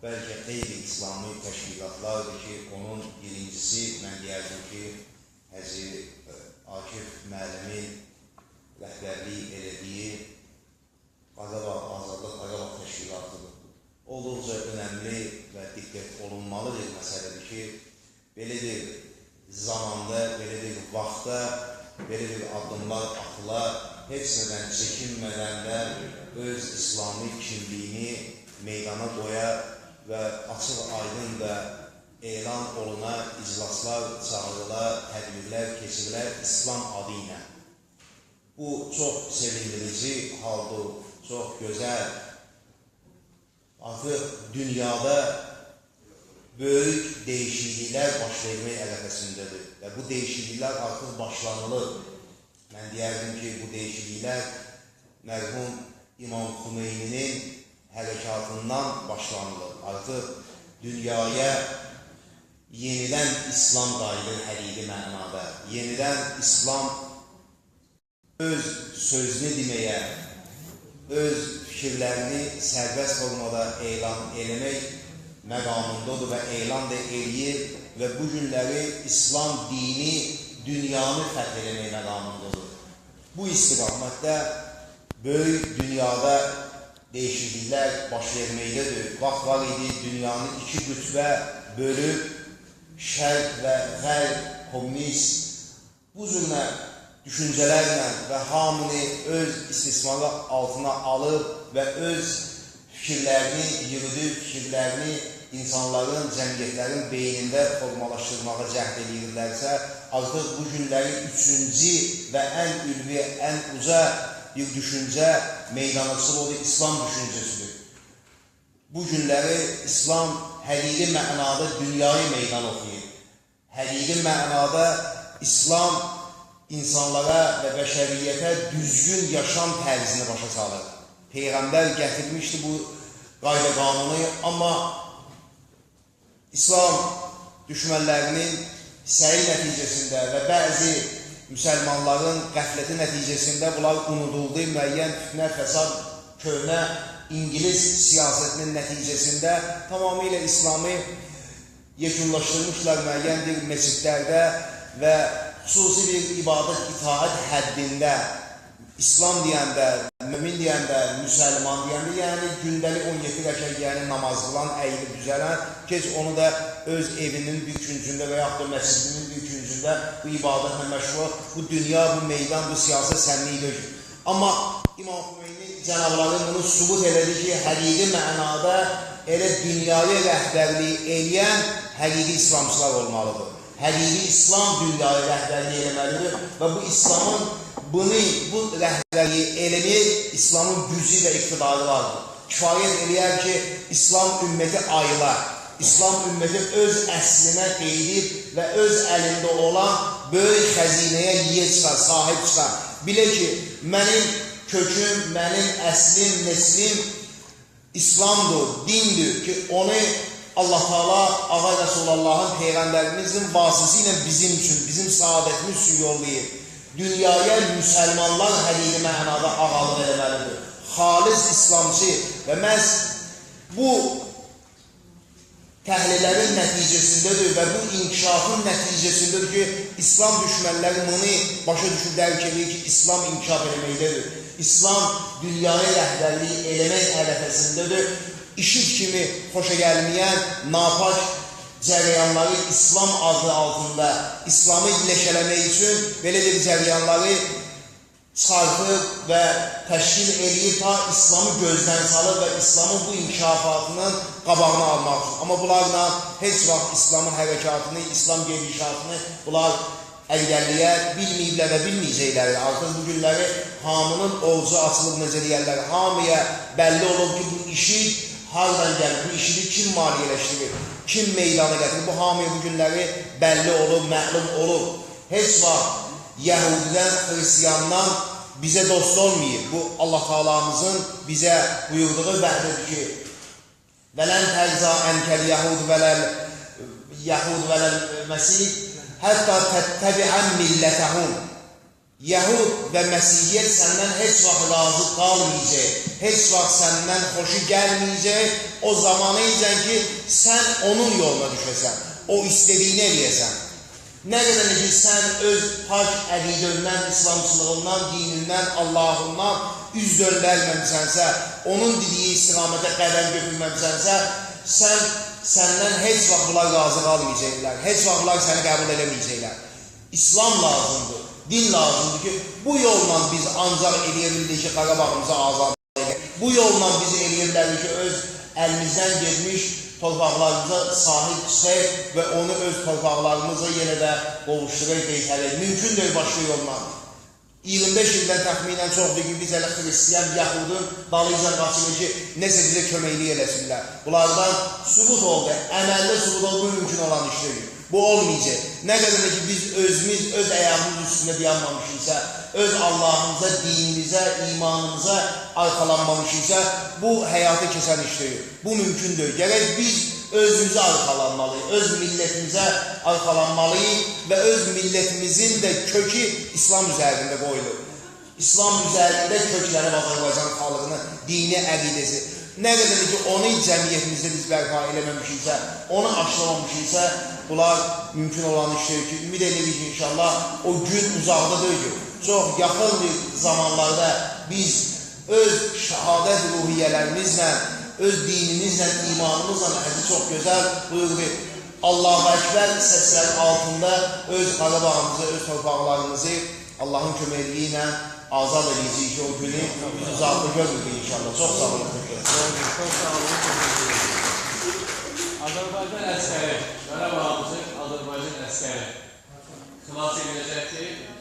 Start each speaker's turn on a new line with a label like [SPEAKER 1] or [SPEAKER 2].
[SPEAKER 1] bəlkə qeyri-İslami təşkilatlardır ki, onun birincisi, mən deyərdim ki, Həzi Akif müəllimin rəhbərlik elədiyi Qarabağ Azadlıq Qarabağ Təşkilatıdır. Olduqca önəmli və diqqət olunmalı bir məsələdir ki, belə bir zamanda, belə bir vaxtda, belə bir addımlar atıla, heç nədən çəkinmədən də öz İslami kimliyini meydana qoya və açıq aydın da elan oluna, iclaslar çağırıla, tədbirlər keçirilə İslam adı ilə. Bu çox sevindirici haldır, çox gözəl. Artıq dünyada böyük dəyişikliklər baş vermək ərəfəsindədir və bu dəyişikliklər artıq başlanılır. Mən deyərdim ki, bu dəyişikliklər mərhum İmam Xümeyninin hərəkatından başlanılır. Artıq dünyaya yenidən İslam qayıdır həqiqi mənada. Yenidən İslam öz sözünü deməyə, öz fikirlərini sərbəst formada elan eləmək məqamındadır və elan da eləyir və bu günləri İslam dini dünyanı fəth eləmək məqamındadır. Bu istiqamətdə böyük dünyada dəyişikliklər baş verməkdədir. Vaxt var idi, dünyanı iki qütbə bölüb, şərq və qərb, komünist, bu cürlə düşüncələrlə və hamını öz istismarı altına alıb və öz fikirlərini yürüdüb, fikirlərini insanların, cəmiyyətlərin beynində formalaşdırmağa cəhd edirlərsə, artıq bu günləri üçüncü və ən ülvi, ən uca bir düşüncə meydana çıxıb, o da İslam düşüncəsidir. Bu günləri İslam həqiqi mənada dünyayı meydan oxuyur. Həqiqi mənada İslam insanlara və bəşəriyyətə düzgün yaşam tərzini başa salır. Peyğəmbər gətirmişdi bu qayda qanunu, amma İslam düşmənlərinin səyi nəticəsində və bəzi müsəlmanların qəfləti nəticəsində bunlar unuduldu, müəyyən fitnə, fəsad, köhnə İngilis siyasətinin nəticəsində tamamilə İslamı yekunlaşdırmışlar müəyyən bir məscidlərdə və xüsusi bir ibadət, itaət həddində İslam deyəndə, mümin deyəndə, müsəlman deyəndə, yəni gündəlik 17 rəkət, yəni namaz qılan, əyilib düzələn, keç onu da öz evinin bir küncündə və yaxud da məscidinin bir küncündə bu ibadətlə məşğul, bu dünya, bu meydan, bu siyasət sənlik deyil. Amma İmam Xümeyni cənabları bunu sübut elədi ki, həqiqi mənada elə dünyaya rəhbərlik eləyən həqiqi İslamçılar olmalıdır. Həqiqi İslam dünyaya rəhbərlik eləməlidir və bu İslamın bu rəhbərliyi eləmək İslamın gücü və iqtidarı vardır. Kifayət eləyər ki, İslam ümməti ayıla, İslam ümməti öz əslinə qeydib və öz əlində olan böyük xəzinəyə yer çıxar, sahib çıxar. Bilə ki, mənim köküm, mənim əslim, neslim İslamdır, dindir ki, onu Allah Teala, Ağa Rəsulullahın, Peyğəmbərimizin vasitəsilə bizim üçün, bizim saadətimiz üçün yollayır. Dünyaya müsəlmanlar həqiqi mənada ağalıq eləməlidir. Xalis İslamçı və məhz bu təhlillərin nəticəsindədir və bu inkişafın nəticəsindədir ki, İslam düşmənləri bunu başa düşüb dərk edir ki, İslam inkişaf eləməkdədir. İslam dünyaya rəhbərlik eləmək ərəfəsindədir. IŞİD kimi xoşa gəlməyən napak cərəyanları İslam adı altında İslamı leşələmək üçün belə bir cərəyanları çıxartıb və təşkil eləyir ta İslamı gözdən salır və İslamın bu inkişafatının qabağını almaq üçün. Amma bunlarla heç vaxt İslamın hərəkatını, İslam gedişatını bunlar əngəlləyə bilməyiblər və bilməyəcəklər. Artıq bu günləri hamının ovucu açılıb, necə deyərlər, hamıya bəlli olub ki, bu IŞİD hardan gəlir, bu IŞİD-i kim maliyyələşdirir, kim meydana gətirir, bu hamıya bu günləri bəlli olub, məlum olub. Heç vaxt Yəhudidən, Xristiyandan bizə dost olmayıb. Bu Allah Taala'mızın bizə buyurduğu vədədir ki, Vələn tərza ənkəl yəhud vələl yəhud vələl məsih hətta təttəbi'ən millətəhum. Yəhud və Məsihiyyət səndən heç vaxt razı qalmayacaq, heç vaxt səndən xoşu gəlməyəcək, o zamanı icən ki, sən onun yoluna düşəsən, o istədiyini eləyəsən. Nə qədər ki, sən öz pak əqidəndən, İslamçılığından, dinindən, Allahından üz döndərməmisənsə, onun dediyi istiqamətə qədəm götürməmisənsə, səndən heç vaxt bunlar razı qalmayacaqlar, heç vaxt bunlar səni qəbul eləməyəcəklər. İslam lazımdır, din lazımdır ki, bu yolla biz ancaq eləyə bildik ki, Qarabağımızı azad edək. Bu yolla biz eləyə bilərik ki, öz əlimizdən getmiş torpaqlarımıza sahib çıxaq və onu öz torpaqlarımıza yenə də qovuşduraq, qeytərək. Mümkün deyil başqa yolla. 25 ildən təxminən çoxdur ki, biz hələ xristiyan, yəhudun dalıyca qaçırıq ki, nəsə bizə köməklik eləsinlər. Bunlardan sübut oldu, əməldə sübut oldu, bu mümkün olan iş deyil. Bu olmayacaq. Nə qədər ki, biz özümüz, öz ayağımız üstündə dayanmamışıqsa, öz Allahımıza, dinimizə, imanımıza arxalanmamışıqsa, bu həyata keçən iş deyil. Bu mümkün deyil. Gərək biz özümüzə arxalanmalıyıq, öz millətimizə arxalanmalıyıq və öz millətimizin də kökü İslam üzərində qoyulur. İslam üzərində köklənib Azərbaycan xalqının dini əqidəsi. Nə qədər ki, onu cəmiyyətimizdə biz bərpa eləməmişiksə, onu aşılamamışıqsa, bunlar mümkün olan iş deyil ki, ümid edirik ki, inşallah o gün uzaqda deyil ki, çox yaxın bir zamanlarda biz öz şəhadət ruhiyyələrimizlə, öz dinimizlə, imanımızla əziz çox gözəl buyurdu ki, Allahu Əkbər səsləri altında öz Qarabağımızı, öz torpaqlarımızı Allahın köməkliyi ilə azad edəcəyik ki, o günü biz uzaqda görmürük inşallah. Çox sağ olun.
[SPEAKER 2] Çox sağ olun. Azərbaycan əskəri, Qarabağımızı Azərbaycan əskəri xilas edəcəkdir.